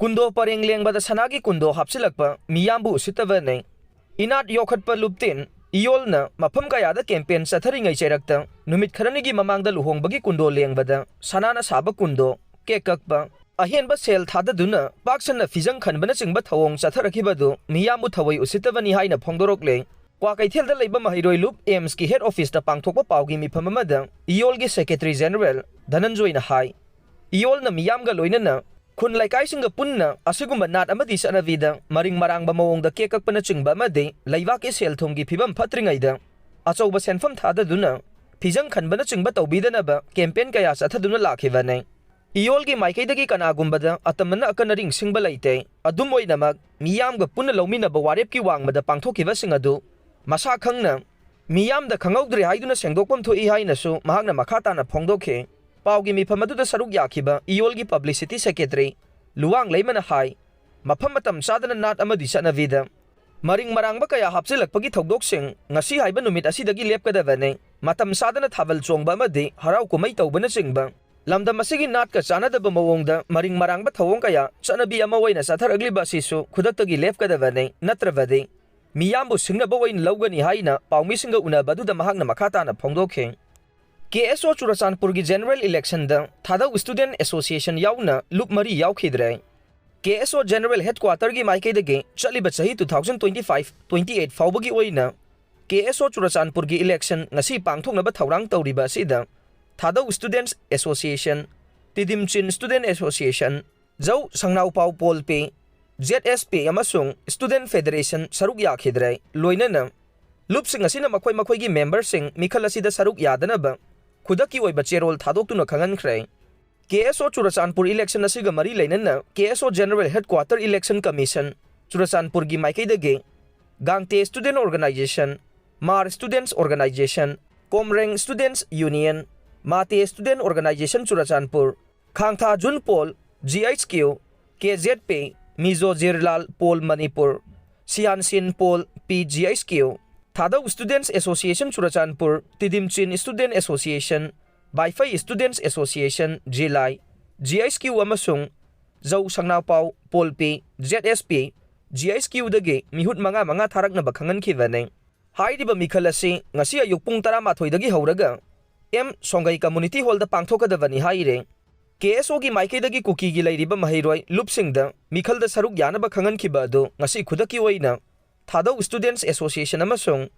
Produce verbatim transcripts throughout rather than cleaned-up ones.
ꯀꯨꯟꯗꯣ ꯄꯔꯦꯡ ꯂꯦꯡꯕꯗ ꯁꯅꯥꯒꯤ ꯀꯨꯟꯗꯣ ꯍꯥꯞꯆꯤꯜꯂꯛꯄ ꯃꯤꯌꯥꯝꯕꯨ ꯎꯁꯤꯠꯇꯕꯅꯤ꯫ ꯏꯅꯥꯠ ꯌꯣꯛꯈꯠꯄ ꯂꯨꯞꯇꯤꯟ ꯏꯌꯣꯜꯅ ꯃꯐꯝ ꯀꯌꯥꯗ ꯀꯦꯝꯄꯦꯟ ꯆꯠꯊꯔꯤꯉꯩ ꯆꯩꯔꯛꯇ ꯅꯨꯃꯤꯠ ꯈꯔꯅꯤꯒꯤ ꯃꯃꯥꯡꯗ ꯂꯨꯍꯣꯡꯕꯒꯤ ꯀꯨꯟꯗꯣ ꯂꯦꯡꯕꯗ ꯁꯅꯥꯅ ꯁꯥꯕ ꯀꯨꯟꯗꯣ, ꯀꯦꯛ ꯀꯛꯄ, ꯑꯍꯦꯟꯕ ꯁꯦꯜ ꯊꯥꯗꯗꯨꯅ ꯄꯥꯛ ꯁꯟꯅ ꯐꯤꯖꯪ ꯈꯟꯕꯅꯆꯤꯡꯕ ꯊꯧꯑꯣꯡ ꯆꯠꯊꯔꯛꯈꯤꯕ ꯑꯗꯨ ꯃꯤꯌꯥꯝꯕꯨ ꯊꯑꯣꯏ ꯎꯁꯤꯠꯇꯕꯅꯤ ꯍꯥꯏꯅ ꯐꯣꯡꯗꯣꯔꯛꯂꯦ꯫ ꯀ꯭ꯋꯥꯀꯩꯊꯦꯜꯗ ꯂꯩꯕ ꯃꯍꯩꯔꯣꯏ ꯂꯨꯞ ꯑꯦꯝꯁꯀꯤ ꯍꯦꯗ ꯑꯣꯐꯤꯁꯇ ꯄꯥꯡꯊꯣꯛꯄ ꯄꯥꯎꯒꯤ ꯃꯤꯐꯝ ꯑꯃꯗ ꯏꯌꯣꯜꯒꯤ ꯁꯦꯀ꯭ꯔꯦꯇꯔꯤ ꯖꯦꯅꯔꯦꯜ ꯙꯅꯟꯖꯣꯏꯅ ꯍꯥꯏ, ꯏꯌꯣꯜꯅ ꯃꯤꯌꯥꯝꯒ ꯂꯣꯏꯅꯅ ꯈꯨꯟ ꯂꯩꯀꯥꯏꯁꯤꯡꯒ ꯄꯨꯟꯅ ꯑꯁꯤꯒꯨꯝꯕ ꯅꯥꯠ ꯑꯃꯗꯤ ꯆꯠꯅꯕꯤꯗ ꯃꯔꯤꯡ ꯃꯔꯥꯡꯕ ꯃꯑꯣꯡꯗ ꯀꯦꯛ ꯀꯛꯄꯅꯆꯤꯡꯕ ꯑꯃꯗꯤ ꯂꯩꯕꯥꯛꯀꯤ ꯁꯦꯜ ꯊꯨꯝꯒꯤ ꯐꯤꯕꯝ ꯐꯠꯇ꯭ꯔꯤꯉꯩꯗ ꯑꯆꯧꯕ ꯁꯦꯟꯐꯝ ꯊꯥꯗꯗꯨꯅ ꯐꯤꯖꯪ ꯈꯟꯕꯅꯆꯤꯡꯕ ꯇꯧꯕꯤꯗꯅꯕ ꯀꯦꯝꯄꯦꯟ ꯀꯌꯥ ꯆꯠꯊꯗꯨꯅ ꯂꯥꯛꯈꯤꯕꯅꯤ꯫ ꯏꯌꯣꯜꯒꯤ ꯃꯥꯏꯀꯩꯗꯒꯤ ꯀꯅꯥꯒꯨꯝꯕꯗ ꯑꯇꯝꯕꯅ ꯑꯀꯟ ꯑꯔꯤꯡ ꯁꯤꯡꯕ ꯂꯩꯇꯦ꯫ ꯑꯗꯨꯝ ꯑꯣꯏꯅꯃꯛ, ꯃꯤꯌꯥꯝꯒ ꯄꯨꯟꯅ ꯂꯧꯃꯤꯟꯅꯕ ꯋꯥꯔꯦꯞꯀꯤ ꯋꯥꯡꯃꯗ ꯄꯥꯡꯊꯣꯛꯈꯤꯕꯁꯤꯡ ꯑꯗꯨ ꯃꯁꯥ ꯈꯪꯅ ꯃꯤꯌꯥꯝꯗ ꯈꯪꯍꯧꯗ꯭ꯔꯦ ꯍꯥꯏꯗꯨꯅ ꯁꯦꯡꯗꯣꯛꯐꯝ ꯊꯣꯛꯏ ꯍꯥꯏꯅꯁꯨ ꯃꯍꯥꯛꯅ ꯃꯈꯥ ꯇꯥꯅ ꯐꯣꯡꯗꯣꯛꯈꯤ꯫ ꯄꯥꯎꯒꯤ ꯃꯤꯐꯝ ꯑꯗꯨꯗ ꯁꯔꯨꯛ ꯌꯥꯈꯤꯕ ꯏꯌꯣꯜꯒꯤ ꯄꯕ꯭ꯂꯤꯁꯤꯇꯤ ꯁꯦꯀ꯭ꯔꯦꯇꯔꯤ ꯂꯨꯋꯥꯡ ꯂꯩꯃꯅ ꯍꯥꯏ, ꯃꯐꯝ ꯃꯇꯝ ꯆꯥꯗꯅ ꯅꯥꯠ ꯑꯃꯗꯤ ꯆꯠꯅꯕꯤꯗ ꯃꯔꯤꯡ ꯃꯔꯥꯡꯕ ꯀꯌꯥ ꯍꯥꯞꯆꯤꯜꯂꯛꯄꯒꯤ ꯊꯧꯗꯣꯛꯁꯤꯡ ꯉꯁꯤ ꯍꯥꯏꯕ ꯅꯨꯃꯤꯠ ꯑꯁꯤꯗꯒꯤ ꯂꯦꯞꯀꯗꯕꯅꯤ꯫ ꯃꯇꯝ ꯆꯥꯗꯅ ꯊꯥꯕꯜ ꯆꯣꯡꯕ ꯑꯃꯗꯤ ꯍꯔꯥꯎ ꯀꯨꯝꯍꯩ ꯇꯧꯕꯅꯆꯤꯡꯕ ꯂꯝꯗꯝ ꯑꯁꯤꯒꯤ ꯅꯥꯠꯀ ꯆꯥꯟꯅꯗꯕ ꯃꯑꯣꯡꯗ ꯃꯔꯤꯡ ꯃꯔꯥꯡꯕ ꯊꯧꯑꯣꯡ ꯀꯌꯥ ꯆꯠꯅꯕꯤ ꯑꯃ ꯑꯣꯏꯅ ꯆꯠꯊꯔꯛꯂꯤꯕ ꯑꯁꯤꯁꯨ ꯈꯨꯗꯛꯇꯒꯤ ꯂꯦꯞꯀꯗꯕꯅꯤ, ꯅꯠꯇ꯭ꯔꯕꯗꯤ ꯃꯤꯌꯥꯝꯕꯨ ꯁꯤꯡꯅꯕ ꯑꯣꯏꯅ ꯂꯧꯒꯅꯤ ꯍꯥꯏꯅ ꯄꯥꯎꯃꯤꯁꯤꯡꯒ ꯎꯅꯕ ꯑꯗꯨꯗ ꯃꯍꯥꯛꯅ ꯃꯈꯥ ꯇꯥꯅ ꯐꯣꯡꯗꯣꯛꯈꯤ꯫ ꯀꯦ ꯑꯦꯁ ꯑꯣ ꯆꯨꯔꯆꯥꯟꯄꯨꯔꯒꯤ ꯖꯦꯅꯔꯦꯜ ꯏꯂꯦꯛꯁꯟꯗ ꯊꯥꯗꯧ ꯁ꯭ꯇꯨꯗꯦꯟꯠ ꯑꯦꯁꯣꯁꯤꯌꯦꯁꯟ ꯌꯥꯎꯅ ꯂꯨꯞ ꯃꯔꯤ ꯌꯥꯎꯈꯤꯗ꯭ꯔꯦ꯫ ꯀꯦ ꯑꯦꯁ ꯑꯣ ꯖꯦꯅꯔꯦꯜ ꯍꯦꯗꯀ꯭ꯋꯥꯇꯔꯒꯤ ꯃꯥꯏꯀꯩꯗꯒꯤ ꯆꯠꯂꯤꯕ ꯆꯍꯤ two thousand twenty five twenty eight ꯐꯥꯎꯕꯒꯤ ꯑꯣꯏꯅ ꯀꯦ ꯑꯦꯁ ꯑꯣ ꯆꯨꯔꯆꯥꯟꯄꯨꯔꯒꯤ ꯏꯂꯦꯛꯁꯟ ꯉꯁꯤ ꯄꯥꯡꯊꯣꯛꯅꯕ ꯊꯧꯔꯥꯡ ꯇꯧꯔꯤꯕ ꯑꯁꯤꯗ ꯊꯥꯗꯧ students association, Tiddim Chin student association, ꯖꯧ ꯁꯪꯅꯥꯎꯄꯥꯎ pol ꯄꯦ, ꯖꯦꯗ ꯑꯦꯁ ꯄꯦ ꯑꯃꯁꯨꯡ ꯁ꯭ꯇꯨꯗꯦꯟꯠ ꯐꯦꯗꯔꯦꯁꯟ ꯁꯔꯨꯛ ꯌꯥꯈꯤꯗ꯭ꯔꯦ꯫ ꯂꯣꯏꯅꯅ ꯂꯨꯞꯁꯤꯡ ꯑꯁꯤꯅ ꯃꯈꯣꯏ ꯃꯈꯣꯏꯒꯤ ꯃꯦꯝꯕꯔꯁꯤꯡ ꯃꯤꯈꯜ ꯑꯁꯤꯗ ꯁꯔꯨꯛ ꯌꯥꯗꯅꯕ ꯈꯨꯗꯛꯀꯤ ꯑꯣꯏꯕ ꯆꯦꯔꯣꯜ ꯊꯥꯗꯣꯛꯇꯨꯅ ꯈꯪꯍꯟꯈ꯭ꯔꯦ꯫ ꯀꯦ ꯑꯦꯁ ꯑꯣ ꯆꯨꯔꯆꯥꯟꯄꯨꯔ ꯏꯂꯦꯛꯁꯟ ꯑꯁꯤꯒ ꯃꯔꯤ ꯂꯩꯅꯅ ꯀꯦ ꯑꯦꯁ ꯑꯣ ꯖꯦꯅꯔꯦꯜ ꯍꯦꯗꯀ꯭ꯋꯥꯇꯔ ꯏꯂꯦꯛꯁꯟ ꯀꯃꯤꯁꯟ ꯆꯨꯔꯆꯥꯟꯄꯨꯔꯒꯤ ꯃꯥꯏꯀꯩꯗꯒꯤ ꯒꯥꯡꯇꯦ student organisation, Mar students organisation, Komrem students union, Mate student organisation Churachandpur, Khangtha Jun Pol, G H Q, K Z P, Mizo Zirlai Pawl Manipur, Siamsin Pawl P G H Q, Thadou students association Churachandpur, Tedim Chin student association, Baiphei students association Zilai, G H Q ꯑꯃꯁꯨꯡ Zou Sangnapau, Polpi, Z S P, G H ꯀ꯭ꯌꯨꯗꯒꯤ ꯃꯤꯍꯨꯠ ꯃꯉꯥ ꯃꯉꯥ ꯊꯥꯔꯛꯅꯕ ꯈꯪꯍꯟꯈꯤꯕꯅꯤ꯫ ꯍꯥꯏꯔꯤꯕ ꯃꯤꯈꯜ ꯑꯁꯤ ꯉꯁꯤ ꯑꯌꯨꯛ ꯄꯨꯡ ꯇꯔꯥꯃꯥꯊꯣꯏꯗꯒꯤ ꯍꯧꯔꯒ ꯑꯦꯝ ꯁꯣꯡꯒꯩ ꯀꯝꯃꯨꯅꯤꯇꯤ ꯍꯣꯜꯗ ꯄꯥꯡꯊꯣꯛꯀꯗꯕꯅꯤ ꯍꯥꯏꯔꯦ꯫ ꯀꯦ ꯑꯦꯁ ꯑꯣꯒꯤ ꯃꯥꯏꯀꯩꯗꯒꯤ ꯀꯨꯀꯤꯒꯤ ꯂꯩꯔꯤꯕ ꯃꯍꯩꯔꯣꯏ ꯂꯨꯞꯁꯤꯡꯗ ꯃꯤꯈꯜꯗ ꯁꯔꯨꯛ ꯌꯥꯅꯕ ꯈꯪꯍꯟꯈꯤꯕ ꯑꯗꯨ ꯉꯁꯤ ꯈꯨꯗꯛꯀꯤ ꯑꯣꯏꯅ ꯊꯥꯗꯧ ꯁ꯭ꯇꯨꯗꯦꯟꯠꯁ ꯑꯦꯁꯣꯁꯤꯌꯦꯁꯟ ꯑꯃꯁꯨꯡ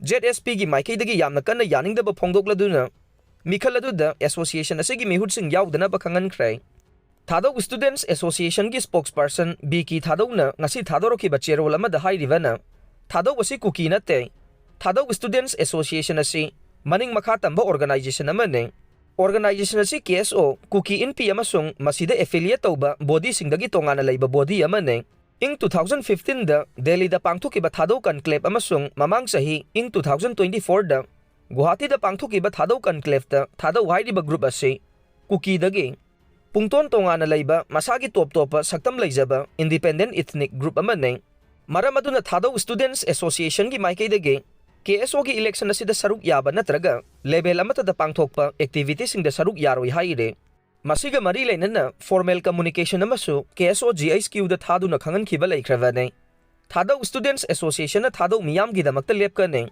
ꯖꯦꯠ ꯑꯦꯁ ꯄꯤꯒꯤ ꯃꯥꯏꯀꯩꯗꯒꯤ ꯌꯥꯝꯅ ꯀꯟꯅ ꯌꯥꯅꯤꯡꯗꯕ ꯐꯣꯡꯗꯣꯛꯂꯗꯨꯅ ꯃꯤꯈꯜ ꯑꯗꯨꯗ ꯑꯦꯁꯣꯁꯤꯌꯦꯁꯟ ꯑꯁꯤꯒꯤ ꯃꯤꯍꯨꯠꯁꯤꯡ ꯌꯥꯎꯗꯅꯕ ꯈꯪꯍꯟꯈ꯭ꯔꯦ꯫ ꯊꯥꯗꯧ ꯁ꯭ꯇꯨꯗꯦꯟꯠꯁ ꯑꯦꯁꯣꯁꯤꯌꯦꯁꯟꯒꯤ ꯁ꯭ꯄꯣꯛꯁꯄꯔꯁꯟ ꯕꯤ ꯀꯦ ꯊꯥꯗꯧꯅ ꯉꯁꯤ ꯊꯥꯗꯣꯔꯛꯈꯤꯕ ꯆꯦꯔꯣꯜ ꯑꯃꯗ ꯍꯥꯏꯔꯤꯕꯅ, ꯊꯥꯗꯧ ꯑꯁꯤ ꯀꯨꯀꯤ ꯅꯠꯇꯦ꯫ ꯊꯥꯗꯧ ꯁ꯭ꯇꯨꯗꯦꯟꯠꯁ ꯑꯦꯁꯣꯁꯤꯌꯦꯁꯟ ꯑꯁꯤ ꯃꯅꯤꯡ ꯃꯈꯥ ꯇꯝꯕ ꯑꯣꯔꯒꯅꯥꯏꯖꯦꯁꯟ ꯑꯃꯅꯤ꯫ ꯑꯣꯔꯒꯅꯥꯏꯖꯦꯁꯟ ꯑꯁꯤ ꯀꯦ ꯑꯦꯁ ꯑꯣ, ꯀꯨꯀꯤ ꯏꯟꯐꯤ ꯑꯃꯁꯨꯡ ꯃꯁꯤꯗ ꯑꯦꯐꯤꯂꯤꯌꯦꯠ ꯇꯧꯕ ꯕꯣꯗꯤꯁꯤꯡꯗꯒꯤ ꯇꯣꯉꯥꯟꯅ ꯂꯩꯕ ꯕꯣꯗꯤ ꯑꯃꯅꯤ꯫ ꯏꯪ ꯇꯨ ꯊꯥꯎꯖꯟ ꯐꯤꯐꯇꯤꯟꯗ ꯗꯦꯜꯂꯤꯗ ꯄꯥꯡꯊꯣꯛꯈꯤꯕ ꯊꯥꯗꯧ ꯀꯟꯀ꯭ꯂꯦꯕ ꯑꯃꯁꯨꯡ ꯃꯃꯥꯡ ꯆꯍꯤ ꯏꯪ ꯇꯨ ꯊꯥꯎꯖꯟ ꯇ꯭ꯋꯦꯟꯇꯤ ꯐꯣꯔꯗ ꯒꯨꯋꯥꯍꯥꯇꯤꯗ ꯄꯥꯡꯊꯣꯛꯈꯤꯕ ꯊꯥꯗꯧ ꯀꯟꯀ꯭ꯂꯦꯕꯇ ꯊꯥꯗꯧ ꯍꯥꯏꯔꯤꯕ ꯒ꯭ꯔꯨꯞ ꯑꯁꯤ ꯀꯨꯀꯤꯗꯒꯤ ꯄꯨꯡꯇꯣꯟ ꯇꯣꯉꯥꯟꯅ ꯂꯩꯕ ꯃꯁꯥꯒꯤ ꯇꯣꯞ ꯇꯣꯞꯄ ꯁꯛꯇꯝ ꯂꯩꯖꯕ ꯏꯟꯗꯤꯄꯦꯟꯗꯦꯟꯠ ꯏꯊꯅꯤꯛ ꯒ꯭ꯔꯨꯞ ꯑꯃꯅꯤ꯫ ꯃꯔꯝ ꯑꯗꯨꯅ ꯊꯥꯗꯧ ꯁ꯭ꯇꯨꯗꯦꯟꯠꯁ ꯑꯦꯁꯣꯁꯤꯌꯦꯁꯟꯒꯤ ꯃꯥꯏꯀꯩꯗꯒꯤ ꯀꯦ ꯑꯦꯁ ꯑꯣꯒꯤ ꯏꯂꯦꯛꯁꯟ ꯑꯁꯤꯗ ꯁꯔꯨꯛ ꯌꯥꯕ ꯅꯠꯇ꯭ꯔꯒ ꯂꯦꯚꯦꯜ ꯑꯃꯠꯇꯗ ꯄꯥꯡꯊꯣꯛꯄ ꯑꯦꯛꯇꯤꯚꯤꯇꯤꯁꯤꯡꯗ ꯁꯔꯨꯛ ꯌꯥꯔꯣꯏ ꯍꯥꯏꯔꯦ꯫ ꯃꯁꯤꯒ ꯃꯔꯤ ꯂꯩꯅꯅ ꯐꯣꯔꯃꯦꯜ ꯀꯝꯃꯨꯅꯤꯀꯦꯁꯟ ꯑꯃꯁꯨ ꯀꯦ ꯑꯦꯁ ꯑꯣ ꯖꯤ ꯑꯩꯆ ꯀ꯭ꯌꯨꯗ ꯊꯥꯗꯨꯅ ꯈꯪꯍꯟꯈꯤꯕ ꯂꯩꯈ꯭ꯔꯕꯅꯤ꯫ ꯊꯥꯗꯧ ꯁ꯭ꯇꯨꯗꯦꯟꯠꯁ ꯑꯦꯁꯣꯁꯤꯌꯦꯁꯟꯅ ꯊꯥꯗꯧ ꯃꯤꯌꯥꯝꯒꯤꯗꯃꯛꯇ ꯂꯦꯞꯀꯅꯤ꯫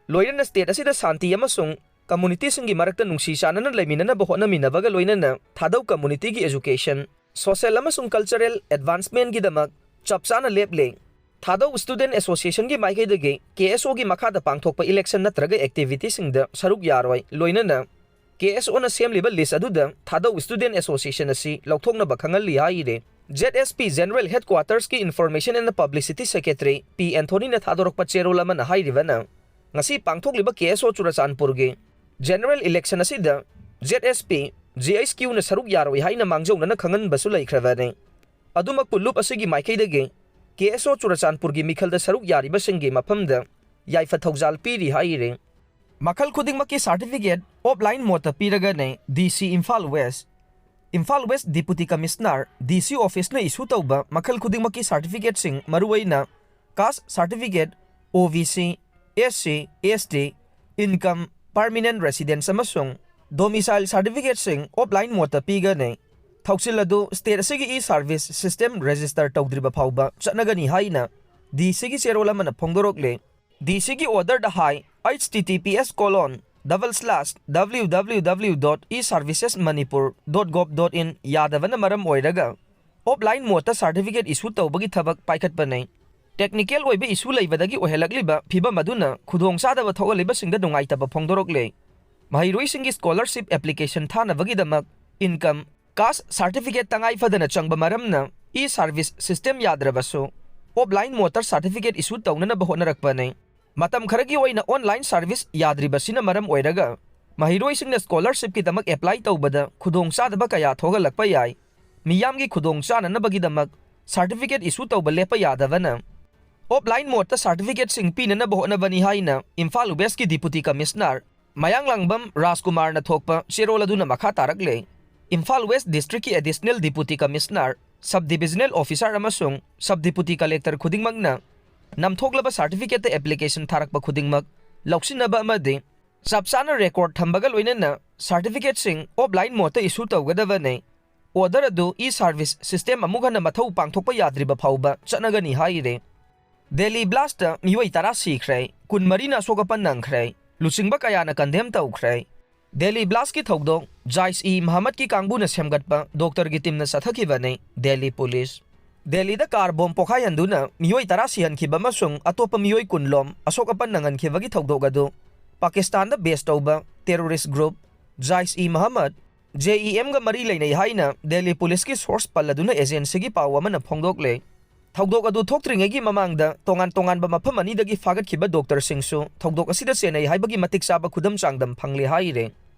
ꯂꯣꯏꯅꯅ ꯁ꯭ꯇꯦꯠ ꯑꯁꯤꯗ ꯁꯥꯟꯇꯤ ꯑꯃꯁꯨꯡ ꯀꯝꯃꯨꯅꯤꯇꯤꯁꯤꯡꯒꯤ ꯃꯔꯛꯇ ꯅꯨꯡꯁꯤ ꯆꯥꯟꯅꯅ ꯂꯩꯃꯤꯟꯅꯅꯕ ꯍꯣꯠꯅꯃꯤꯟꯅꯕꯒ ꯂꯣꯏꯅꯅ ꯊꯥꯗꯧ ꯀꯝꯃꯨꯅꯤꯇꯤꯒꯤ ꯑꯦꯖꯨꯀꯦꯁꯟ, ꯁꯣꯁꯦꯜ ꯑꯃꯁꯨꯡ ꯀꯜꯆꯔꯦꯜ ꯑꯦꯗꯚꯥꯟꯁꯃꯦꯟꯠꯒꯤꯗꯃꯛ ꯆꯞ ꯆꯥꯅ ꯂꯦꯞꯂꯦ꯫ ꯊꯥꯗꯧ ꯁ꯭ꯇꯨꯗꯦꯟꯠ ꯑꯦꯁꯣꯁꯤꯌꯦꯁꯟꯒꯤ ꯃꯥꯏꯀꯩꯗꯒꯤ ꯀꯦ ꯑꯦꯁ ꯑꯣꯒꯤ ꯃꯈꯥꯗ ꯄꯥꯡꯊꯣꯛꯄ ꯏꯂꯦꯛꯁꯟ ꯅꯠꯇ꯭ꯔꯒ ꯑꯦꯛꯇꯤꯚꯤꯇꯤꯁꯤꯡꯗ ꯁꯔꯨꯛ ꯌꯥꯔꯣꯏ, ꯂꯣꯏꯅꯅ ꯀꯦ ꯑꯦꯁ ꯑꯣꯅ ꯁꯦꯝꯂꯤꯕ ꯂꯤꯁ ꯑꯗꯨꯗ ꯊꯥꯗꯧ ꯁ꯭ꯇꯨꯗꯦꯟꯠ ꯑꯦꯁꯣꯁꯤꯌꯦꯁꯟ ꯑꯁꯤ ꯂꯧꯊꯣꯛꯅꯕ ꯈꯪꯍꯜꯂꯤ ꯍꯥꯏꯔꯦ꯫ ꯖꯦꯠ ꯑꯦꯁ ꯄꯤ ꯖꯦꯅꯔꯦꯜ ꯍꯦꯗꯀ꯭ꯋꯥꯇꯔꯁꯀꯤ information and publicity secretary P ꯑꯦꯟꯊꯣꯅꯤꯅ ꯊꯥꯗꯣꯔꯛꯄ ꯆꯦꯔꯣꯜ ꯑꯃꯅ ꯍꯥꯏꯔꯤꯕꯅ, ꯉꯁꯤ ꯄꯥꯡꯊꯣꯛꯂꯤꯕ ꯀꯦ ꯑꯦꯁ ꯑꯣ ꯆꯨꯔꯆꯥꯟꯄꯨꯔꯒꯤ ꯖꯦꯅꯔꯦꯜ ꯏꯂꯦꯛꯁꯟ ꯑꯁꯤꯗ Z S P, G H ꯀ꯭ꯌꯨꯅ ꯁꯔꯨꯛ ꯌꯥꯔꯣꯏ ꯍꯥꯏꯅ ꯃꯥꯡꯖꯧꯅꯅ ꯈꯪꯍꯟꯕꯁꯨ ꯂꯩꯈ꯭ꯔꯕꯅꯤ꯫ ꯑꯗꯨꯃꯛꯄꯨ ꯂꯨꯞ ꯑꯁꯤꯒꯤ ꯃꯥꯏꯀꯩꯗꯒꯤ ꯀꯦ ꯑꯦꯁ ꯑꯣ ꯆꯨꯔꯆꯥꯟꯄꯨꯔꯒꯤ ꯃꯤꯈꯜꯗ ꯁꯔꯨꯛ ꯌꯥꯔꯤꯕꯁꯤꯡꯒꯤ ꯃꯐꯝꯗ ꯌꯥꯏꯐ ꯊꯧꯖꯥꯜ ꯄꯤꯔꯤ ꯍꯥꯏꯔꯤ꯫ ꯃꯈꯜ ꯈꯨꯗꯤꯡꯃꯛꯀꯤ ꯁꯥꯔꯇꯤꯐꯤꯀꯦꯠ ꯑꯣꯐꯂꯥꯏꯟ ꯃꯣꯠꯇ ꯄꯤꯔꯒꯅꯤ D C Imphal west, Imphal west deputy commissioner, D C ꯑꯣꯐꯤꯁꯅ ꯏꯁꯨ ꯇꯧꯕ ꯃꯈꯜ ꯈꯨꯗꯤꯡꯃꯛꯀꯤ ꯁꯥꯔꯇꯤꯐꯤꯀꯦꯠꯁꯤꯡ, ꯃꯔꯨꯑꯣꯏꯅ ꯀꯥꯁ ꯁꯥꯔꯇꯤꯐꯤꯀꯦꯠ, ꯑꯣ ꯕꯤ ꯁꯤ, ꯑꯦꯁ ꯁꯤ, ꯑꯦꯁ ꯇꯤ, ꯏꯟꯀꯝ, ꯄꯔꯃꯤꯅꯦꯟꯠ ꯔꯦꯁꯤꯗꯦꯟꯁ ꯑꯃꯁꯨꯡ ꯗꯣꯃꯤꯁꯥꯏꯜ ꯁꯥꯔꯇꯤꯐꯤꯀꯦꯠꯁꯤꯡ ꯑꯣꯐꯂꯥꯏꯟ ꯃꯣꯠꯇ ꯄꯤꯒꯅꯤ꯫ ꯊꯧꯁꯤꯜ ꯑꯗꯨ state ꯑꯁꯤꯒꯤ e-service system register ꯇꯧꯗ꯭ꯔꯤꯕ ꯐꯥꯎꯕ ꯆꯠꯅꯒꯅꯤ ꯍꯥꯏꯅ D C ꯒꯤ ꯆꯦꯔꯣꯜ ꯑꯃꯅ ꯐꯣꯡꯗꯣꯔꯛꯂꯦ꯫ D C ꯒꯤ order the high, H T T P S colon double slash W W W dot e services manipur dot gov dot in ꯌꯥꯗꯕꯅ ꯃꯔꯝ ꯑꯣꯏꯔꯒ offline mode ꯇ certificate issue ꯇꯧꯕꯒꯤ ꯊꯕꯛ ꯄꯥꯏꯈꯠꯄꯅꯤ꯫ Technical ꯑꯣꯏꯕ issue ꯂꯩꯕꯗꯒꯤ ꯑꯣꯏꯍꯜꯂꯛꯂꯤꯕ ꯐꯤꯚꯝ ꯑꯗꯨꯅ ꯈꯨꯗꯣꯡꯆꯥꯗꯕ ꯊꯣꯛꯍꯜꯂꯤꯕꯁꯤꯡꯗ ꯅꯨꯡꯉꯥꯏꯇꯕ ꯐꯣꯡꯗꯣꯔꯛꯂꯦ꯫ ꯃꯍꯩꯔꯣꯏꯁꯤꯡꯒꯤ scholarship application ꯊꯥꯅꯕꯒꯤꯗꯃꯛ income, caste certificate ꯇꯉꯥꯏ ꯐꯗꯅ ꯆꯪꯕ ꯃꯔꯝꯅ e-service system ꯌꯥꯗ꯭ꯔꯕꯁꯨ offline mode ꯇ certificate issue ꯇꯧꯅꯅꯕ ꯍꯣꯠꯅꯔꯛꯄꯅꯤ꯫ ꯃꯇꯝ ꯈꯔꯒꯤ ꯑꯣꯏꯅ online service ꯌꯥꯗ꯭ꯔꯤꯕꯁꯤꯅ ꯃꯔꯝ ꯑꯣꯏꯔꯒ ꯃꯍꯩꯔꯣꯏꯁꯤꯡꯅ scholarship ꯀꯤꯗꯃꯛ apply ꯇꯧꯕꯗ ꯈꯨꯗꯣꯡꯆꯥꯗꯕ ꯀꯌꯥ ꯊꯣꯛꯍꯜꯂꯛꯄ ꯌꯥꯏ꯫ ꯃꯤꯌꯥꯝꯒꯤ ꯈꯨꯗꯣꯡꯆꯥꯅꯅꯕꯒꯤꯗꯃꯛ certificate issue ꯇꯧꯕ ꯂꯦꯞꯄ ꯌꯥꯗꯕꯅ offline mode ꯇ certificate ꯁꯤꯡ ꯄꯤꯅꯅꯕ ꯍꯣꯠꯅꯕꯅꯤ ꯍꯥꯏꯅ ꯏꯝꯐꯥꯜ West ꯀꯤ Deputy Commissioner ꯃꯌꯥꯡꯂꯥꯡꯕꯝ ꯔꯥꯖꯀꯨꯃꯥꯔꯅ ꯊꯣꯛꯄ ꯆꯦꯔꯣꯜ ꯑꯗꯨꯅ ꯃꯈꯥ ꯇꯥꯔꯛꯂꯦ꯫ ꯏꯝꯐꯥꯜ West District ꯀꯤ Additional Deputy Commissioner, Sub Divisional Officer ꯑꯃꯁꯨꯡ Sub Deputy Collector ꯈꯨꯗꯤꯡꯃꯛꯅ ꯅꯝꯊꯣꯛꯂꯕ certificate ꯇ application ꯊꯥꯔꯛꯄ ꯈꯨꯗꯤꯡꯃꯛ ꯂꯧꯁꯤꯟꯅꯕ ꯑꯃꯗꯤ ꯆꯞ ꯆꯥꯅ record ꯊꯝꯕꯒ ꯂꯣꯏꯅꯅ certificate ꯁꯤꯡ offline mode ꯇ issue ꯇꯧꯒꯗꯕꯅꯤ꯫ Order ꯑꯗꯨ e-service system ꯑꯃꯨꯛ ꯍꯟꯅ ꯃꯊꯧ ꯄꯥꯡꯊꯣꯛꯄ ꯌꯥꯗ꯭ꯔꯤꯕ ꯐꯥꯎꯕ ꯆꯠꯅꯒꯅꯤ ꯍꯥꯏꯔꯦ꯫ Delhi blast ꯇ ꯃꯤꯑꯣꯏ ꯇꯔꯥ ꯁꯤꯈ꯭ꯔꯦ, ꯀꯨꯟꯃꯔꯤꯅ ꯑꯁꯣꯛ ꯑꯄꯟ ꯅꯪꯈ꯭ꯔꯦ, ꯂꯨꯆꯤꯡꯕ ꯀꯌꯥꯅ condemn ꯇꯧꯈ꯭ꯔꯦ꯫ Delhi blast ꯀꯤ ꯊꯧꯗꯣꯛ Jaish-e-Mohammed ꯀꯤ ꯀꯥꯡꯕꯨꯅ ꯁꯦꯝꯒꯠꯄ doctor ꯒꯤ team ꯅ ꯆꯠꯊꯈꯤꯕꯅꯤ꯫ Delhi Police꯫ Delhi ꯗ car bomb ꯄꯣꯈꯥꯏꯍꯟꯗꯨꯅ ꯃꯤꯑꯣꯏ ꯇꯔꯥ ꯁꯤꯍꯟꯈꯤꯕ ꯑꯃꯁꯨꯡ ꯑꯇꯣꯞꯄ ꯃꯤꯑꯣꯏ ꯀꯨꯟ ꯂꯣꯝ ꯑꯁꯣꯛ ꯑꯄꯟ ꯅꯪꯍꯟꯈꯤꯕꯒꯤ ꯊꯧꯗꯣꯛ ꯑꯗꯨ ꯄꯥꯀꯤꯁꯇꯥꯟꯗ base ꯇꯧꯕ terrorist group Jaish-e-Mohammed, J E M ꯒ ꯃꯔꯤ ꯂꯩꯅꯩ ꯍꯥꯏꯅ Delhi Police ꯀꯤ source ꯄꯜꯂꯗꯨꯅ agency ꯒꯤ ꯄꯥꯎ ꯑꯃꯅ ꯐꯣꯡꯗꯣꯛꯂꯦ꯫ ꯊꯧꯗꯣꯛ ꯑꯗꯨ ꯊꯣꯛꯇ꯭ꯔꯤꯉꯩꯒꯤ ꯃꯃꯥꯡꯗ ꯇꯣꯉꯥꯟ ꯇꯣꯉꯥꯟꯕ ꯃꯐꯝ ꯑꯅꯤꯗꯒꯤ ꯐꯥꯒꯠꯈꯤꯕ doctor ꯁꯤꯡꯁꯨ ꯊꯧꯗꯣꯛ ꯑꯁꯤꯗ ꯆꯦꯟꯅꯩ ꯍꯥꯏꯕꯒꯤ ꯃꯇꯤꯛ ꯆꯥꯕ ꯈꯨꯗꯝ ꯆꯥꯡꯗꯝ ꯐꯪꯂꯦ ꯍꯥꯏꯔꯦ꯫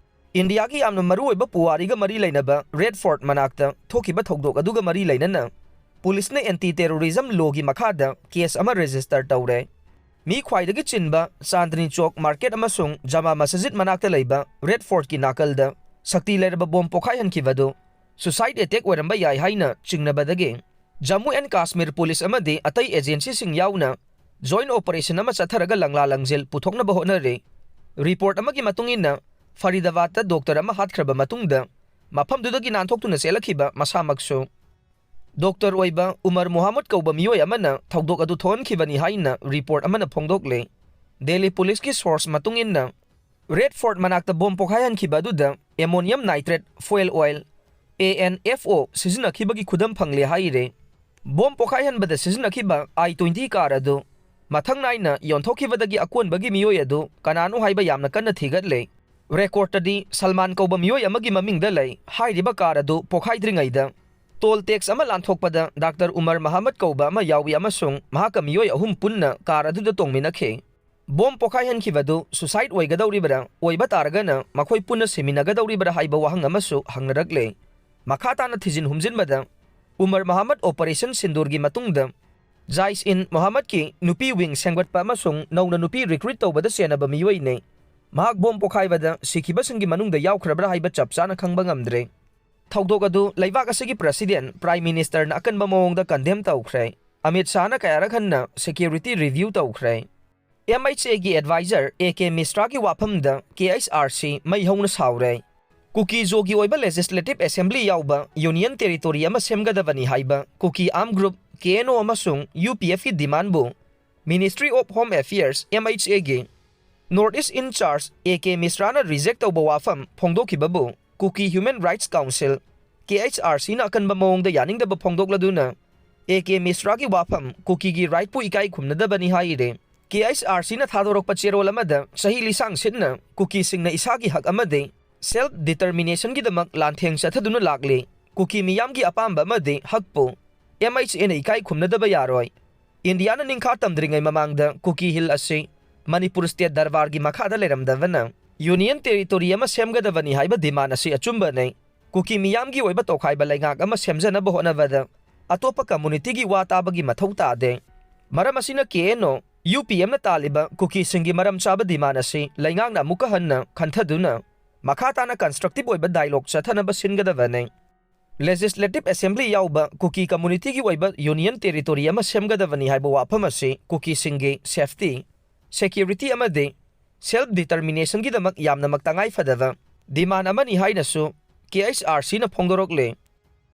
ꯏꯟꯗꯤꯌꯥꯒꯤ ꯌꯥꯝꯅ ꯃꯔꯨꯑꯣꯏꯕ ꯄꯨꯋꯥꯔꯤꯒ ꯃꯔꯤ ꯂꯩꯅꯕ Red Fort ꯃꯅꯥꯛꯇ ꯊꯣꯛꯈꯤꯕ ꯊꯧꯗꯣꯛ ꯑꯗꯨꯒ ꯃꯔꯤ ꯂꯩꯅꯅ ꯄꯨꯂꯤꯁꯅ anti terrorism law ꯒꯤ ꯃꯈꯥꯗ case ꯑꯃ register ꯇꯧꯔꯦ꯫ ꯃꯤ ꯈ꯭ꯋꯥꯏꯗꯒꯤ ꯆꯤꯟꯕ ꯆꯥꯟꯗꯅꯤ ꯆꯧꯛ market ꯑꯃꯁꯨꯡ ꯖꯃꯥ ꯃꯁꯖꯤꯗ ꯃꯅꯥꯛꯇ ꯂꯩꯕ Red Fort ꯀꯤ ꯅꯥꯀꯜꯗ ꯁꯛꯇꯤ ꯂꯩꯔꯕ bomb ꯄꯣꯈꯥꯏꯍꯟꯈꯤꯕꯗꯨ suicide attack ꯑꯣꯏꯔꯝꯕ ꯌꯥꯏ ꯍꯥꯏꯅ ꯆꯤꯡꯅꯕꯗꯒꯤ Jammu and Kashmir Police ꯑꯃꯗꯤ ꯑꯇꯩ agency ꯁꯤꯡ ꯌꯥꯎꯅ joint operation ꯑꯃ ꯆꯠꯊꯔꯒ ꯂꯪꯂꯥ ꯂꯪꯖꯦꯜ ꯄꯨꯊꯣꯛꯅꯕ ꯍꯣꯠꯅꯔꯤ꯫ Report ꯑꯃꯒꯤ ꯃꯇꯨꯡ ꯏꯟꯅ, ꯐꯔꯤꯗꯥꯕꯥꯗꯇ doctor ꯑꯃ ꯍꯥꯠꯈ꯭ꯔꯕ ꯃꯇꯨꯡꯗ, ꯃꯐꯝꯗꯨꯗꯒꯤ ꯅꯥꯟꯊꯣꯛꯇꯨꯅ ꯆꯦꯜꯂꯛꯈꯤꯕ ꯃꯁꯥꯃꯛꯁꯨ ꯗꯣꯛꯇꯔ ꯑꯣꯏꯕ ꯎꯃꯔ ꯃꯨꯍꯝꯃꯗ ꯀꯧꯕ ꯃꯤꯑꯣꯏ ꯑꯃꯅ ꯊꯧꯗꯣꯛ ꯑꯗꯨ ꯊꯣꯛꯍꯟꯈꯤꯕꯅꯤ ꯍꯥꯏꯅ ꯔꯤꯄꯣꯔꯠ ꯑꯃꯅ ꯐꯣꯡꯗꯣꯛꯂꯦ꯫ ꯗꯦꯜꯂꯤ ꯄꯨꯂꯤꯁꯀꯤ ꯁꯣꯔꯁ ꯃꯇꯨꯡ ꯏꯟꯅ, ꯔꯦꯗ ꯐꯣꯔꯠ ꯃꯅꯥꯛꯇ ꯕꯣꯝ ꯄꯣꯈꯥꯏꯍꯟꯈꯤꯕ ꯑꯗꯨꯗ ammonium nitrate fuel oil, A N F O, ꯁꯤꯖꯤꯟꯅꯈꯤꯕꯒꯤ ꯈꯨꯗꯝ ꯐꯪꯂꯦ ꯍꯥꯏꯔꯦ꯫ ꯕꯣꯝ ꯄꯣꯈꯥꯏꯍꯟꯕꯗ ꯁꯤꯖꯤꯟꯅꯈꯤꯕ ꯑꯥꯏ ꯇ꯭ꯋꯦꯟꯇꯤ ꯀꯥꯔ ꯑꯗꯨ ꯃꯊꯪ ꯅꯥꯏꯅ ꯌꯣꯟꯊꯣꯛꯈꯤꯕꯗꯒꯤ ꯑꯀꯣꯟꯕꯒꯤ ꯃꯤꯑꯣꯏ ꯑꯗꯨ ꯀꯅꯥꯅꯣ ꯍꯥꯏꯕ ꯌꯥꯝꯅ ꯀꯟꯅ ꯊꯤꯒꯠꯂꯦ꯫ ꯔꯦꯀꯣꯔꯗꯇꯗꯤ ꯁꯜꯃꯥꯟ ꯀꯧꯕ ꯃꯤꯑꯣꯏ ꯑꯃꯒꯤ ꯃꯃꯤꯡꯗ ꯂꯩ꯫ ꯍꯥꯏꯔꯤꯕ ꯀꯥꯔ ꯑꯗꯨ ꯄꯣꯈꯥꯏꯗ꯭ꯔꯤꯉꯩꯗ ꯇꯣꯜ ꯇꯦꯛꯁ ꯑꯃ ꯂꯥꯟꯊꯣꯛꯄꯗ ꯗꯥꯛꯇꯔ ꯎꯃꯔ ꯃꯍꯃꯗ ꯀꯧꯕ ꯑꯃ ꯌꯥꯎꯏ ꯑꯃꯁꯨꯡ ꯃꯍꯥꯛꯀ ꯃꯤꯑꯣꯏ ꯑꯍꯨꯝ ꯄꯨꯟꯅ ꯀꯥꯔ ꯑꯗꯨꯗ ꯇꯣꯡꯃꯤꯟꯅꯈꯤ꯫ ꯕꯣꯝ ꯄꯣꯈꯥꯏꯍꯟꯈꯤꯕꯗꯨ ꯁꯨꯁꯥꯏꯗ ꯑꯣꯏꯒꯗꯧꯔꯤꯕ꯭ꯔꯥ, ꯑꯣꯏꯕ ꯇꯥꯔꯒꯅ ꯃꯈꯣꯏ ꯄꯨꯟꯅ ꯁꯤꯃꯤꯟꯅꯒꯗꯧꯔꯤꯕ꯭ꯔꯥ ꯍꯥꯏꯕ ꯋꯥꯍꯪ ꯑꯃꯁꯨ ꯍꯪꯅꯔꯛꯂꯦ꯫ ꯃꯈꯥ ꯇꯥꯅ ꯊꯤꯖꯤꯟ ꯍꯨꯝꯖꯤꯟꯕꯗ ꯎꯃꯔ ꯃꯍꯃꯗ ꯑꯣꯄꯔꯦꯁꯟ ꯁꯤꯟꯗꯨꯔꯒꯤ ꯃꯇꯨꯡꯗ ꯖꯥꯏꯁ ꯏꯟ ꯃꯣꯍꯝꯃꯗꯀꯤ ꯅꯨꯄꯤ ꯋꯤꯡ ꯁꯦꯝꯒꯠꯄ ꯑꯃꯁꯨꯡ ꯅꯧꯅ ꯅꯨꯄꯤ ꯔꯤꯀ꯭ꯔꯨꯠ ꯇꯧꯕꯗ ꯆꯦꯟꯅꯕ ꯃꯤꯑꯣꯏꯅꯤ꯫ ꯃꯍꯥꯛ ꯕꯣꯝ ꯄꯣꯈꯥꯏꯕꯗ ꯁꯤꯈꯤꯕꯁꯤꯡꯒꯤ ꯃꯅꯨꯡꯗ ꯌꯥꯎꯈ꯭ꯔꯕ꯭ꯔꯥ ꯍꯥꯏꯕ ꯆꯞ ꯆꯥꯅ ꯈꯪꯕ ꯉꯝꯗ꯭ꯔꯦ꯫ ꯊꯧꯗꯣꯛ ꯑꯗꯨ ꯂꯩꯕꯥꯛ ꯑꯁꯤꯒꯤ ꯄ꯭ꯔꯁꯤꯗꯦꯟ, ꯄ꯭ꯔꯥꯏꯝ ꯃꯤꯅꯤꯁꯇꯔꯅ ꯑꯀꯟꯕ ꯃꯑꯣꯡꯗ ꯀꯟꯗꯦꯝ ꯇꯧꯈ꯭ꯔꯦ꯫ ꯑꯃꯤꯠ ꯁꯥꯍꯅ ꯀꯌꯥꯔꯛ ꯍꯟꯅ ꯁꯦꯀ꯭ꯌꯨꯔꯤꯇꯤ ꯔꯤꯚ꯭ꯌꯨ ꯇꯧꯈ꯭ꯔꯦ꯫ ꯑꯦꯝ ꯑꯩꯆ ꯑꯦꯒꯤ ꯑꯦꯗꯚꯥꯏꯖꯔ ꯑꯦ ꯀꯦ ꯃꯤꯁ꯭ꯔꯥꯒꯤ ꯋꯥꯐꯝꯗ ꯀꯦ ꯑꯩꯆ ꯑꯥꯔ ꯁꯤ ꯃꯩ ꯍꯧꯅ ꯁꯥꯎꯔꯦ꯫ ꯀꯨꯀꯤ ꯖꯣꯒꯤ ꯑꯣꯏꯕ ꯂꯦꯖꯤꯁꯂꯦꯇꯤꯚ ꯑꯦꯁꯦꯝꯕ꯭ꯂꯤ ꯌꯥꯎꯕ ꯌꯨꯅꯤꯌꯟ ꯇꯦꯔꯤꯇꯣꯔꯤ ꯑꯃ ꯁꯦꯝꯒꯗꯕꯅꯤ ꯍꯥꯏꯕ ꯀꯨꯀꯤ ꯑꯥꯔꯝ ꯒ꯭ꯔꯨꯞ ꯀꯦ ꯑꯦꯟ ꯑꯣ ꯑꯃꯁꯨꯡ ꯌꯨ ꯄꯤ ꯑꯦꯐꯀꯤ ꯗꯤꯃꯥꯟꯕꯨ ministry of home affairs, M H ꯑꯦꯒꯤ north east in charge A K ꯃꯤꯁ꯭ꯔꯥꯅ ꯔꯤꯖꯦꯛ ꯇꯧꯕ ꯋꯥꯐꯝ ꯐꯣꯡꯗꯣꯛꯈꯤꯕꯕꯨ Kuki human rights council, K H R ꯁꯤꯅ ꯑꯀꯟꯕ ꯃꯑꯣꯡꯗ ꯌꯥꯅꯤꯡꯗꯕ ꯐꯣꯡꯗꯣꯛꯂꯗꯨꯅ ꯑꯦ ꯀꯦ ꯃꯤꯁ꯭ꯔꯥꯒꯤ ꯋꯥꯐꯝ ꯀꯨꯀꯤꯒꯤ ꯔꯥꯏꯠꯄꯨ ꯏꯀꯥꯏ ꯈꯨꯝꯅꯗꯕꯅꯤ ꯍꯥꯏꯔꯦ꯫ ꯀꯦ ꯑꯩꯆ ꯑꯥꯔ ꯁꯤꯅ ꯊꯥꯗꯣꯔꯛꯄ ꯆꯦꯔꯣꯜ ꯑꯃꯗ ꯆꯍꯤ ꯂꯤꯁꯥꯡ ꯁꯤꯠꯅ ꯀꯨꯀꯤꯁꯤꯡꯅ ꯏꯁꯥꯒꯤ ꯍꯛ ꯑꯃꯗꯤ ꯁꯦꯜꯐ ꯗꯤꯇꯔꯃꯤꯅꯦꯁꯟꯒꯤꯗꯃꯛ ꯂꯥꯟꯊꯦꯡ ꯆꯠꯊꯗꯨꯅ ꯂꯥꯛꯂꯤ꯫ ꯀꯨꯀꯤ ꯃꯤꯌꯥꯝꯒꯤ ꯑꯄꯥꯝꯕ ꯑꯃꯗꯤ ꯍꯛꯄꯨ ꯑꯦꯝ ꯑꯩꯆ ꯑꯦꯅ ꯏꯀꯥꯏ ꯈꯨꯝꯅꯗꯕ ꯌꯥꯔꯣꯏ꯫ ꯏꯟꯗꯤꯌꯥꯅ ꯅꯤꯡꯈꯥ ꯇꯝꯗ꯭ꯔꯤꯉꯩ ꯃꯃꯥꯡꯗ ꯀꯨꯀꯤ ꯍꯤꯜ ꯑꯁꯤ ꯃꯅꯤꯄꯨꯔ ꯁ꯭ꯇꯦꯠ ꯗꯔꯕꯥꯔꯒꯤ ꯃꯈꯥꯗ ꯂꯩꯔꯝꯗꯕꯅ ꯌꯨꯅꯤꯌꯟ ꯇꯦꯔꯤꯇꯣꯔꯤ ꯑꯃ ꯁꯦꯝꯒꯗꯕꯅꯤ ꯍꯥꯏꯕ ꯗꯤꯃꯥꯟ ꯑꯁꯤ ꯑꯆꯨꯝꯕꯅꯤ꯫ ꯀꯨꯀꯤ ꯃꯤꯌꯥꯝꯒꯤ ꯑꯣꯏꯕ ꯇꯣꯈꯥꯏꯕ ꯂꯩꯉꯥꯛ ꯑꯃ ꯁꯦꯝꯖꯅꯕ ꯍꯣꯠꯅꯕꯗ ꯑꯇꯣꯞꯄ ꯀꯝꯃꯨꯅꯤꯇꯤꯒꯤ ꯋꯥ ꯇꯥꯕꯒꯤ ꯃꯊꯧ ꯇꯥꯗꯦ꯫ ꯃꯔꯝ ꯑꯁꯤꯅ ꯀꯦ ꯑꯦꯟ ꯑꯣ, ꯌꯨ ꯄꯤ ꯑꯦꯝꯅ ꯇꯥꯜꯂꯤꯕ ꯀꯨꯀꯤꯁꯤꯡꯒꯤ ꯃꯔꯝ ꯆꯥꯕ ꯗꯤꯃꯥꯟ ꯑꯁꯤ ꯂꯩꯉꯥꯛꯅ ꯑꯃꯨꯛꯀ ꯍꯟꯅ ꯈꯟꯊꯗꯨꯅ ꯃꯈꯥ ꯇꯥꯅ ꯀꯟꯁꯇ꯭ꯔꯛꯇꯤꯚ ꯑꯣꯏꯕ ꯗꯥꯏꯂꯣꯒ ꯆꯠꯊꯅꯕ ꯁꯤꯟꯒꯗꯕꯅꯤ꯫ ꯂꯦꯖꯤꯁꯂꯦꯇꯤꯚ ꯑꯦꯁꯦꯝꯕ꯭ꯂꯤ ꯌꯥꯎꯕ ꯀꯨꯀꯤ ꯀꯝꯃꯨꯅꯤꯇꯤꯒꯤ ꯑꯣꯏꯕ ꯌꯨꯅꯤꯌꯟ ꯇꯦꯔꯤꯇꯣꯔꯤ ꯑꯃ ꯁꯦꯝꯒꯗꯕꯅꯤ ꯍꯥꯏꯕ ꯋꯥꯐꯝ ꯑꯁꯤ ꯀꯨꯀꯤꯁꯤꯡꯒꯤ ꯁꯦꯐꯇꯤ, ꯁꯦꯀ꯭ꯌꯨꯔꯤꯇꯤ ꯑꯃꯗꯤ ꯁꯦꯜꯐ ꯗꯤꯇꯔꯃꯤꯅꯦꯁꯟꯒꯤꯗꯃꯛ ꯌꯥꯝꯅꯃꯛ ꯇꯉꯥꯏ ꯐꯗꯕ ꯗꯤꯃꯥꯟ ꯑꯃꯅꯤ ꯍꯥꯏꯅꯁꯨ ꯀꯦ ꯑꯩꯆ ꯑꯥꯔ ꯁꯤꯅ ꯐꯣꯡꯗꯣꯔꯛꯂꯦ꯫